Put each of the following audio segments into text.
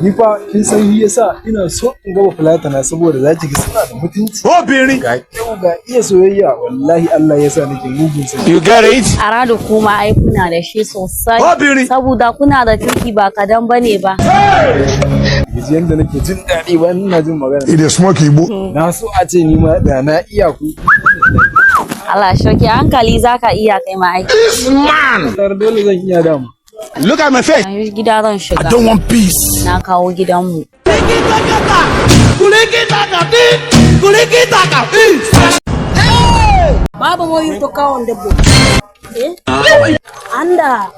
Ni fa kin san shi yasa ina so in ga Bafulatana, saboda za ki ga suna da mutunci. Obìnrin. Ga kyau, ga iya soyayya. Wallahi Allah yasa nake mugun sani. You get it? Aradu, kuma ai kuna da shi sosai. Obìnrin. Saboda kuna da kirki ba kadan bane ba. Yanzu yanda nake jin daɗi ba, ina jin magana. He dey smoke igbo. Na so a ce ni ma da na iya ku. Allah shoki hankali, zaka iya kai ma aiki. This man. Tar dole zan iya dama. Look at my face. Yanzu gida zan I shiga. don't want peace. Na kawo gidanmu. Baba mo yurto kawon debbo. Eh? Anda.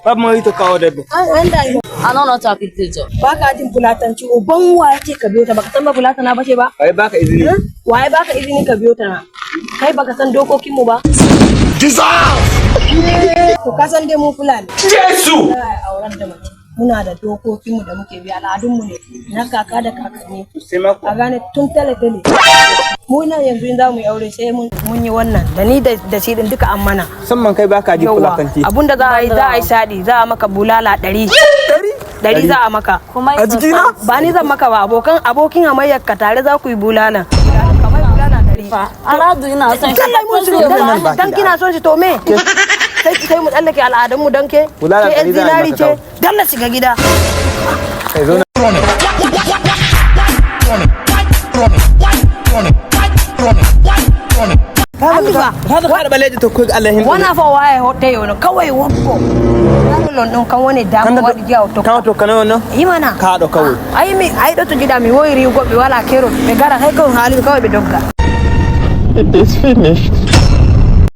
Babu mo to kawo debbo. An anda. I don't know talking to you. Baka jin Fulatanci, uban wa yake ka biyo ta? Baka san ba Fulatana bace ba? Wai baka izini. Waye baka izini ka biyo ta na? Kai baka san dokokin mu ba? Jesus. To ka san dai mu Fulani. Jesu. Za a yi auren da mace. Muna da dokokin mu da muke bi, al'adun mu ne na kaka da kakanni. Sai ma A gane tun tale tale. Mu nan yanzu in za mu yi aure sai mun yi wannan da ni da shi din duka an mana. Musamman kai baka ji Yauwa. Fulatanci. Abunda za a yi, za a yi shaɗi, za a maka bulala 100. 100 za a maka. Kuma A jikina? Ba ni zan maka ba, abokan hamayyar ka tare za ku yi bulala. Kamar bulala 100. Aradu, ina son shi. Kallai mun shiru dan kina son shi, to me? Sai mu tsallake al'adun mu dan ke. Bulala Ke yan 100 za a yi zinari maka ce. kawai. Dan na shiga gida. Kai zo na. Running, running, running, running, running, running. Andi fa. Ka ka baleji to ko Allah hin. Wana fa waye hotte yono kawai wonko. Lon ɗon kan woni dama waɗi jiya o tokka. Kan to kana wannan? Yi mana. Ka do kawai. Ai mi ai ɗo to jiɗa mi woyri goɓɓe wala kerol ɓe gara hay kawai haali kawai ɓe dogga. It is finished.